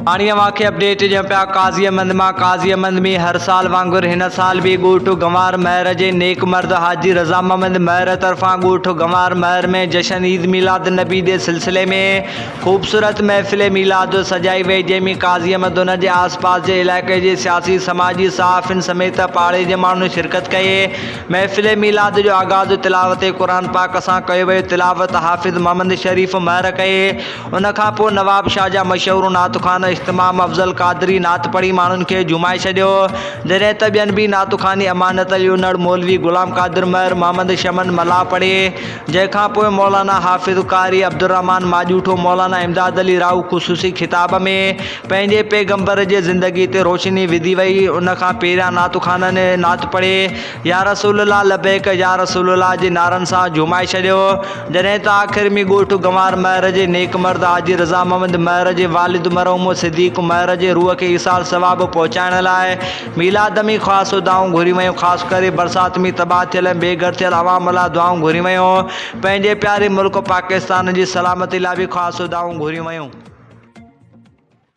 هاڻي اوهان کي اپڊيٽ ڏيون پيا قاضي احمد مان قاضي احمد ۾ هر سال وانگر هن سال به ڳوٺ گنوار مهر جي نيڪ مرد حاجي رضا محمد مهر طرفان ڳوٺ گنوار مهر ۾ جشن عيد ميلاد النبي جي سلسلي ۾ خوبصورت محفل ميلاد سجائي وئي جنهن ۾ قاضي احمد ان جي آس پاس جي علائقي جي سياسي سماجي صحافين سميت پاڙي جي ماڻهن شرڪت ڪئي محفل ميلاد جو آغاز تلاوت قرآن پاڪ سان ڪيو ويو تلاوت حافظ محمد شريف مهر ڪئي ان کان پوء نواب شاهه جا مشهور نعت خوان اجتماع افضل قادري نعت پڙهي ماڻهن کي جهومائي ڇڏيو، جڏهن ته ٻين به نعت خواني امانت علي انڙ، مولوي غلام قادر مهر، محمد شمن ملاح پڙهي، جنهن کان پوء مولانا حافظ قاري عبدالرحمان ماڄوٺو، مولانا امداد علي راهو خصوصي خطاب ۾ پنهنجي پيغمبر جي زندگي تي روشني وڌي وئي، ان کان پهريان نعت خوانن نعت پڙهي يا رسول الله لبيڪ يا رسول الله جي نعرن سان جهومائي ڇڏيو. جڏهن ته آخر ۾ ڳوٺ گنوار مهر جي نيڪ مرد حاجي رضا محمد مهر جي والد مرحوم صديق مهر جي روح کي ايصال ثواب پهچائڻ لاء ميلاد ۾ خاص دعائون گهريون ويون خاص ڪري برسات ۾ تباهه ٿيل ۽ بي گهر ٿيل عوام لاء دعائون گهريون ويون پنهنجي پياري ملڪ پاڪستان جي سلامتي لاء به خاص دعائون گهريون ويون.